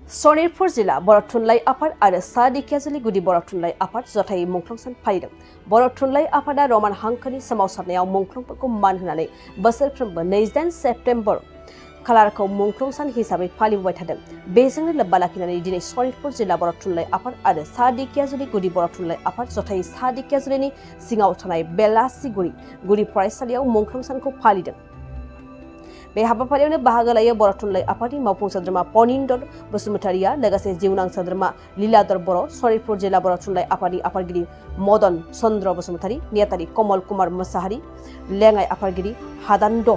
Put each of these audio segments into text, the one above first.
सनितपुर जिला बर' थुनलाइ आफाद आरो सा दिखियाजुलि गुदि बर' थुनलाइ आफाद जथायै मुंख्लं सान फालिदों। बर' थुनलाइ आफादा रमान हांखोनि सोमावसारनायाव मुंख्लंफोरखौ मान होनानै बोसोरफ्रोमबो 28 सेप्तेम्बर खालारखौ मुंख्लं सान हिसाबै फालिबोबाय थादों। बेजोंनो लोब्बा लाखिनानै दिनै सनितपुर जिल्ला बर' थुनलाइ आफाद आरो सा दिखियाजुलि गुदि बर' थुनलाइ आफाद जथायै सा दिखियाजुलिनि सिङाव थानाय बेलासिगुरि गुदि फरायसालियाव मुंख्लं सानखौ फालिदों। बे हाबाफारियावनो बाहागो लायो बर' थुनलाइ आफादनि मावफुं सोद्रोमा पनिन्दर बसुमतारिया लोगोसे जिउनां सोद्रोमा लीलाधर बर', सनितपुर जिल्ला बर' थुनलाइ आफादनि आफादगिरि मदन चन्द्र बसुमतारी, नेहाथारि कमल कुमार मोसाहारि, लेङाइ आफादगिरि हादान्द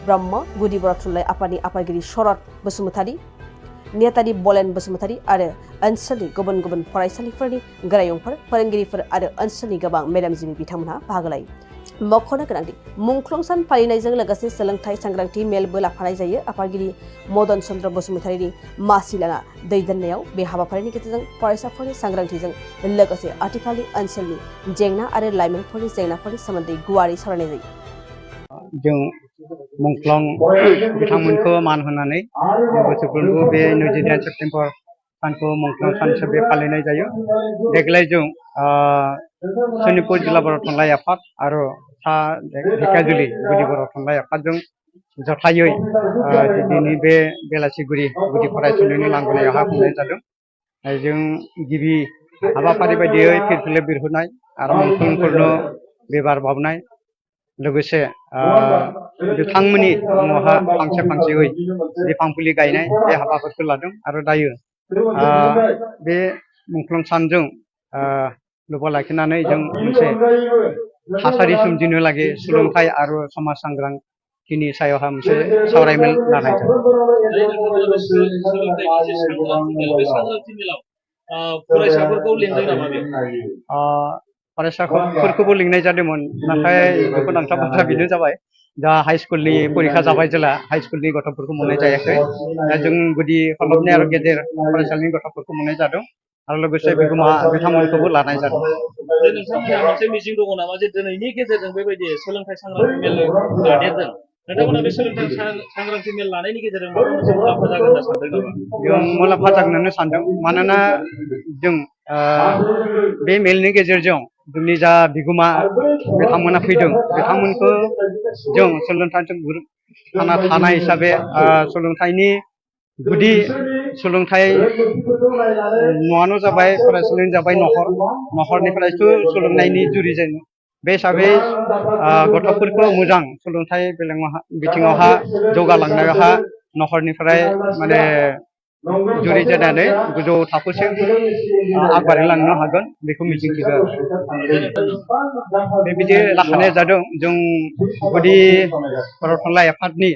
ब्रह्म, गुदि बर' थुनलाइ आफादनि आफादगिरि शरद बसुमतारी, नेहाथारि बलेन बसुमतारी आरो ओनसोलनि गुबुन गुबुन फरायसालिफोरनि गोरायुंफोर, फोरोंगिरिफोर आरो ओनसोलनि गोबां मेलेमजिबि बिथांमोनहा बाहागो लायो। मख'नो गोनांदि मुंख्लं सान फालिनायजों लोगोसे सोलोंथाइ सांग्रांथि मेलबो लाफानाय जायो। आफादगिरि मदन चन्द्र बसुमतारीनि मासि लाना दैदेननायाव बे हाबाफारिनि गेजेरजों फरायसाफोरनि सांग्रांथिजों लोगोसे आथिखालनि ओनसोलनि जेंना आरो लाइमोनफोरनि जेंनाफोरनि सोमोन्दै गुवारै सावरायनाय जायो। जों मुंख्लं बिथांमोनखौ मान होनानै बोसोरफ्रोमबो बे 29 सेप्तेम्बर सानखौ मुंख्लं सान हिसाबै फालिनाय जायो। देग्लाय जों सनितपुर जिल्ला बर' थुनलाइ आफाद आरो सा दिखियाजुलि गुदि बर' थुनलाइ आफादजों जथायै दिनैनि बे बेलासिगुरि गुदि फरायसालिनि लांगोनायावहा खुंनाय जादों। जों गिबि हाबाफारि बायदियै फिरफिला बिरहोनाय आरो मुंख्लंफोरनो बिबार बावनाय लोगोसे बिथांमोननि मुङावहा फांसे फांसेयै बिफां फुलि गायनाय बे हाबाफारिखौ लादों आरो दायो बे मुंख्लं सानजों लोब्बा लाखिनानै जों मोनसे थासारि सोमजिनो लागि सोलोंथाइ आरो समाज सांग्रांथिनि सायावहा मोनसे सावरायमेल लानाय जादों। फरायसाफोरखौ लिंदों नामा बेयाव? फरायसाफोरखौबो लिंनाय जादोंमोन, नाथाय दुखुनांथाव बाथ्रा बेनो जाबाय दा हाइस्कुलनि परिखा जाबाय जेला हाइस्कुलनि गथ'फोरखौ मोननाय जायाखै। दा जों गुदि हलबनि आरो गेजेर फरायसालिनि गथ'फोरखौ मोननाय जादों आरो लोगोसे बिगोमा बिथांमोनखौबो लानाय जादों। नोंथांमोनहा मोनसे मिजिं दङ नामा जे दिनैनि गेजेरजों बेबायदि सोलोंथाइ सांग्रांथि मेल लादेरदों? नोंथांमोना बे सोलोंथाइ सांग्रांथि मेल लानायनि गेजेरजों माबा मोनसे मुलाम्फा जागोन होनना सानदों नामा? जों मुलाम्फा जागोन होनना सानदों, मानोना जों बे मेलनि गेजेरजों जोंनि जा बिगोमा बिथांमोना फैदों बिथांमोनखौ जों सोलोंथाइजों थांना थानाय हिसाबै सोलोंथाइनि गुदि सोलोंथाइ न'आनो जाबाय फरायसालियानो जाबाय न'खरनिफ्रायसो सोलोंनायनि जुरिजेन। बे हिसाबै गथ'फोरखौ मोजां सोलोंथाइ बिथिङावहा जौगालांनायावहा न'खरनिफ्राय माने जुरिजेननानै गोजौ थाखोसिम आगबारिलांनो हागोन बेखौ मिजिंथिदों आरो बेबायदि लाखानाय जादों। जों गुदि बर' थुनलाइ आफादनि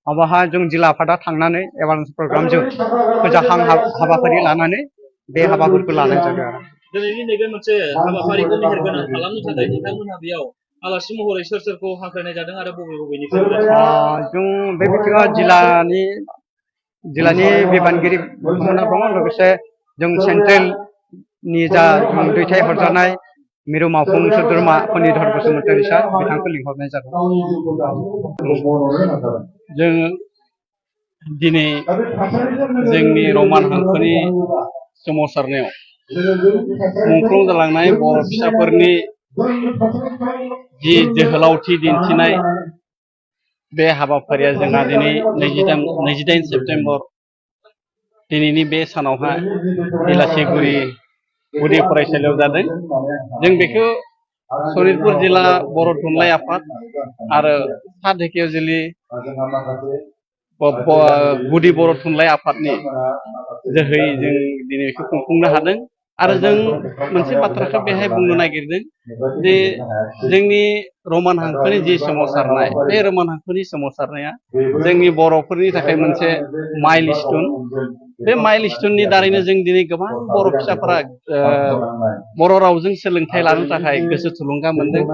माबाहा जों जिल्ला आफादा थांनानै एवारनेस प्रग्रामजों फोजाखां हाबाफारि लानानै बे हाबाफोरखौ लानाय जादों आरो दिनैनि नैबे मोनसे हाबाफारिखौ मेहेरगोनां खालामनो थाखाय नोंथांमोनहा बेयाव आलासि महरै सोर सोरखौ हांख्रायनाय जादों आरो बबेनिफ्राय? जों बे बिथिङाव जिल्लानि बिबानगिरि बिथांमोना दङ, लोगोसे जों सेन्ट्रेलनि जा दैथायहरजानाय मिरु मावफुं सोद्रोमा फनिधर बसुमतारी सार बिथांखौ लिंहरनाय जादों। जों दिनै जोंनि रमान हांखोनि सोमावसारनायाव मुंख्लं जालांनाय बर' फिसाफोरनि जि जोहोलावथि दिन्थिनाय बे हाबाफारिया जोंहा दिनै 28 सेप्तेम्बर दिनैनि बे सानावहा बेलासिगुरि गुदि फरायसालियाव जादों। जों बेखौ सनितपुर जिल्ला बर' थुनलाइ आफाद आरो सा दिखियाजुलि गुदि बर' थुनलाइ आफादनि जोहै जों दिनै बेखौ खुंफुंनो हादों। आरो जों मोनसे बाथ्राखौ बेहाय बुंनो नागिरदों जे जोंनि रमान हांखोनि जि सोमावसारनाय, बे रमान हांखोनि सोमावसारनाया जोंनि बर'फोरनि थाखाय मोनसे माइलस्टोन। बे माइलस्टोननि दारैनो जों दिनै गोबां बर' फिसाफोरा बर' रावजों सोलोंथाइ लानो थाखाय गोसो थुलुंगा मोनदों।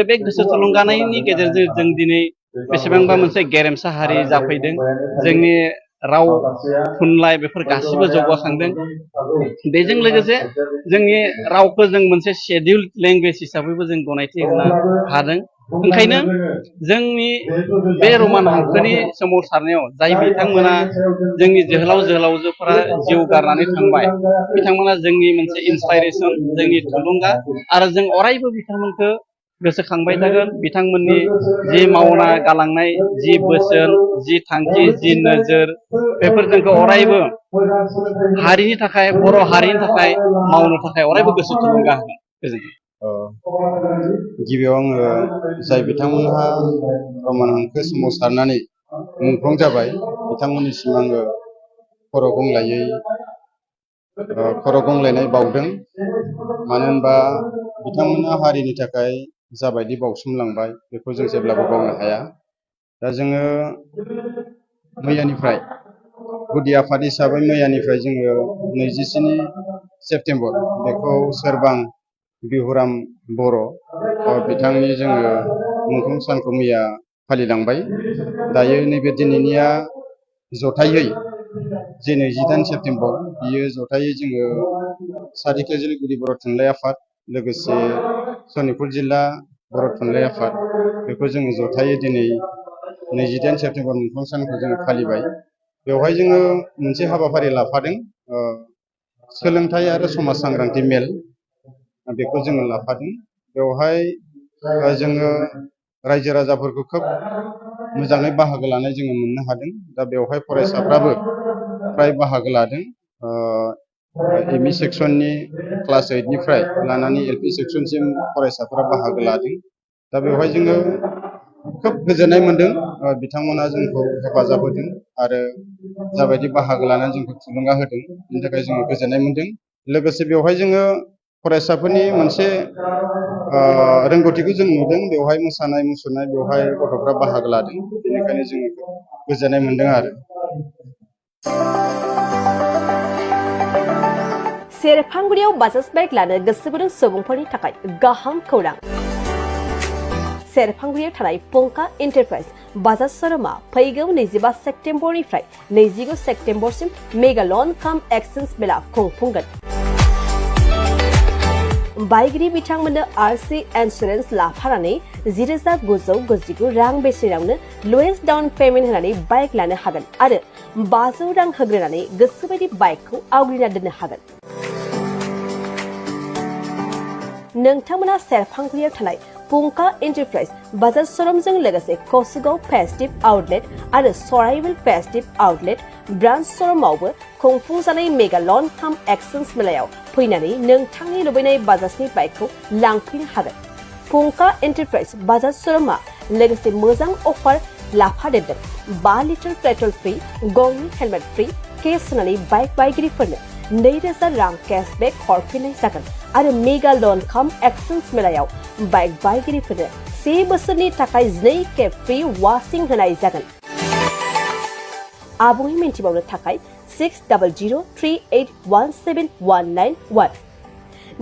बे गोसो थुलुंगानायनि गेजेरजों जों दिनै बेसेबांबा मोनसे गेरेमसा हारि जाफैदों। जोंनि राव थुनलाइ बेफोर गासिबो जौगाखांदों। बेजों लोगोसे जोंनि रावखौ जों मोनसे शेड्युल्ड लेंगुवेज हिसाबैबो जों गनायथि होनो हादों। ओंखायनो जोंनि बे रमान हांखोनि सोमावसारनायाव जाय बिथांमोना जोंनि जोहोलाव जोहोलावजोफोरा जिउ गारनानै थांबाय बिथांमोना जोंनि मोनसे इन्सपाइरेसन जोंनि थुलुंगा आरो जों अरायबो बिथांमोनखौ गोसोखांबाय थागोन बिथांमोननि जि मावना गालांनाय जि बोसोन जि थांखि जि नोजोर बेफोर जोंखौ अरायबो हारिनि थाखाय बर' हारिनि थाखाय मावनो थाखाय अरायबो गोसो थुलुंगा होगोन गोजोन्थों। गिबियाव आङो जाय बिथांमोनहा रमान हांखो सोमावसारनानै मुंख्लं जाबाय बिथांमोननिसिम आङो खर' गंलायनाय बावदों मानो होनबा बिथांमोना हारिनि थाखाय जाबायदि बावसोमलांबाय बेखौ जों जेब्लाबो बावनो हाया। दा जोङो मैयानिफ्राय गुदि आफाद हिसाबै मैयानिफ्राय जोङो 27 सेप्तेम्बर बेखौ सोरबां बिहुराम बर' बिथांनि जोङो मुंख्लं सानखौ मैया फालिलांबाय। दायो नैबे दिनैनिया जथायै जे 28 सेप्तेम्बर बियो जथायै जोङो सारिखोजिल गुदि बर' थुनलाइ आफाद लोगोसे सनितपुर जिल्ला बर' थुनलाइ आफाद बेखौ जोङो जथायै दिनै 28 सेप्तेम्बर मुंख्लं सानखौ जोङो फालिबाय। बेवहाय जोङो मोनसे हाबाफारि लाफादों सोलोंथाइ आरो समाज सांग्रांथि मेल बेखौ जोङो लाफादों। बेवहाय जोङो रायजो राजाफोरखौ खोब मोजाङै बाहागो लानाय जोङो मोननो हादों। दा बेवहाय फरायसाफ्राबो फ्राय बाहागो लादों। एमइ सेक्सननि क्लास 8 निफ्राय लानानै एलपि सेक्सनसिम फरायसाफोरा बाहागो लादों। दा बेवहाय जोङो खोब गोजोननाय मोनदों बिथांमोना जोंखौ हेफाजाब होदों आरो जाबायदि बाहागो लानानै जोंखौ थुलुंगा होदों बेनि थाखाय जोङो गोजोननाय मोनदों। लोगोसे बेवहाय जोङो फरायसाफोरनि मोनसे रोंगौथिखौ जों नुदों। बेवहाय मोसानाय मुसुरनाय बेवहाय गथ'फ्रा बाहागो लादों बेनिखायनो जोङो गोजोननाय मोनदों आरो। सेरफांगुरियाव बाजाज बाइक लानो गोसो गुदुं सुबुंफोरनि थाखाय गाहाम खौरां। सेरफांगुरियाव थानाय पंका एन्टारप्राइज बाजाज शोरूमा फैगौ 25 सेप्तेम्बरनिफ्राय 29 सेप्तेम्बरसिम मेगा लन काम एक्सचेन्ज मेला खुंफुंगोन। बाइगिरि बिथांमोननो आरसि इन्सुरेन्स लाफानानै 10,999 रां बेसेनावनो लवेस्ट डाउन पेमेन्ट होनानै बाइक लानो हागोन आरो 500 रां होग्रोनानै गोसोबायदि बाइकखौ आवग्रिना दोननो हागोन। नोंथांमोना सेरफांगुरियाव थानाय पंका एन्टारप्राइज बाजाज शोरूमजों लोगोसे कसुगाव फेस्टिभ आउटलेट आरो सराइबिल फेस्टिभ आउटलेट ब्रान्च शोरूमावबो खुंफुंजानाय मेगा लन काम एक्सचेन्ज मेलायाव फैनानै नोंथांनि लुबैनाय बाजाजनि बाइकखौ लांफैनो हागोन। पंका एन्टारप्राइज बाजाज शोरूमा लोगोसे मोजां अफार लाफादेरदों। 5 लिटार पेट्रल फ्रि, गंनि हेलमेट फ्रि, केस होनानै बाइक बायगिरिफोरनो 2,000 रां केशबेक हरफिननाय जागोन आरो मेगा लन काम एक्सचेन्ज मेलायाव बाइक बायगिरिफोरनो 1 बोसोरनि थाखाय 2 खेब फ्रि वाशिं होनाय जागोन। आबुङै मिन्थिबावनो थाखाय 6003817191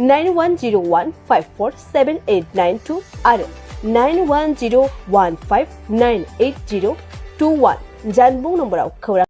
9101547892 आरो 9101598021 जानबुं नम्बराव खौरां